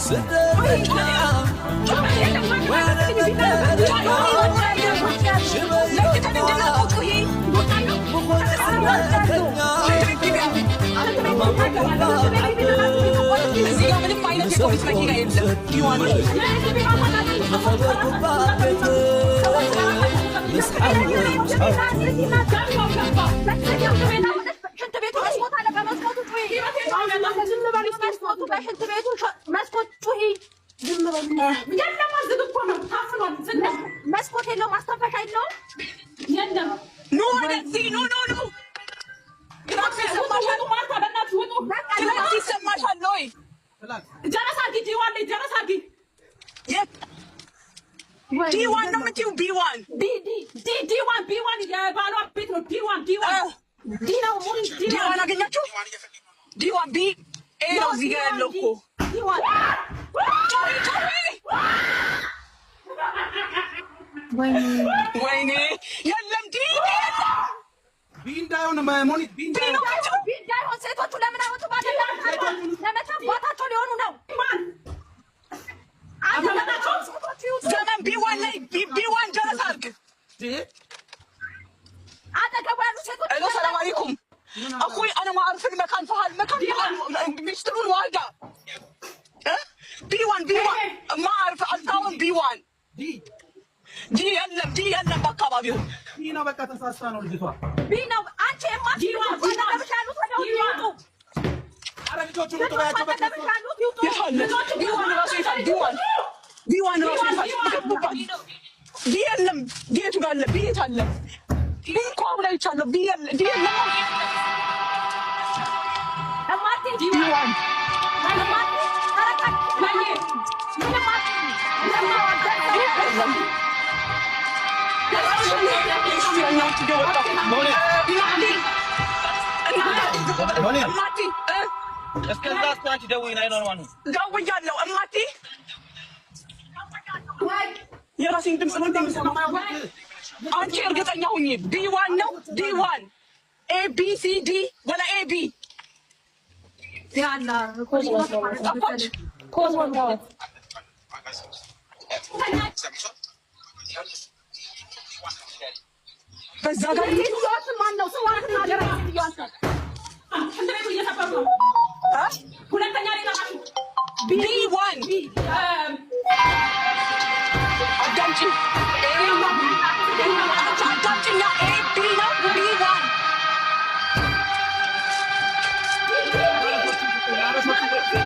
ስደተኛ እዚህ ጋር ምንም አይነት የፖሊስ መኪና የለም። ዲዋን ሽንት ቤቱ መስኮት አለ። በመስኮቱ ጩሂ። በሽንት ቤቱ መስኮት ጩሂ። መስኮት የለውም፣ ማስተንፈሻ የለውም። ኑ ወደዚህ ኑ ኑ ኑ። ክላክስ ይሰማሻል? ክላክስ ይሰማሻል ወይ? D1 ነው የምትይው? B1 D1 B1 የባሏ ቤት ነው። D1 D1 D ነው። D1 አገኛችሁ? D1 B A ነው እዚህ ጋር ያለው እኮ። D1። ጮሂ ጮሂ! ወይኔ የለም፣ D የለም። B እንዳይሆን ሞኒት፣ B B ነው የምትይው? B እንዳይሆን ሴቶቹ ለምን አይወጡም? ለመቼ አባታቸው ሊሆኑ ነው? ሴቶቹ ይውጡ። ዘመን B1 ላይ B1 ጀረስ አድርግ። አጠገቡ ያሉ ሴቶች الو السلام عليكم اخوي، انا ما اعرف المكان، فهالمكان فهال بيشترون وايد B1 B1 ما اعرف التاون B1 D D የለም፣ D የለም በአካባቢው። B ነው። በቃ ተሳስታ ነው ልጅቷ። B ነው። አንቺ አጠገብሽ ያሉት ወደ ውጭ ይውጡ። አረ ልጆቹን ውጡ በያቸው። በቃ አጠገብሽ ያሉት ይውጡ። የት አለ D1 ራሱ? የት አለ D1? D1 ራሱ የት አለ? ገቡባት። D የለም። D የቱ ጋር አለ? B የት አለ? B እኮ አሁን አይቻለሁ። B የለ፣ D የለም። እማቴ D1። እማቴ ተረጋጊ። ምንም አትሁኚ። የለም። ያኛዎች እየወጣ እናቴ እናቴ እስከዛ እስኪ አንቺ ደውዪ 911። ደውያለሁ እማቴ። የራሴን ድምፅ ነው እንደምሰማው። አንቺ እርግጠኛ ሁኚ። B1 ነው። D1 A B C D ወላ A B ጠፋች። በዛ ጋር ሴትዮዋ ስም ማን ነው? ስሟን አትናገር። ሴትዮዋን ስም ሽንት ቤቱ እየሰበሩ ነው። ሁለተኛ ላይ ጠራሽው። B1።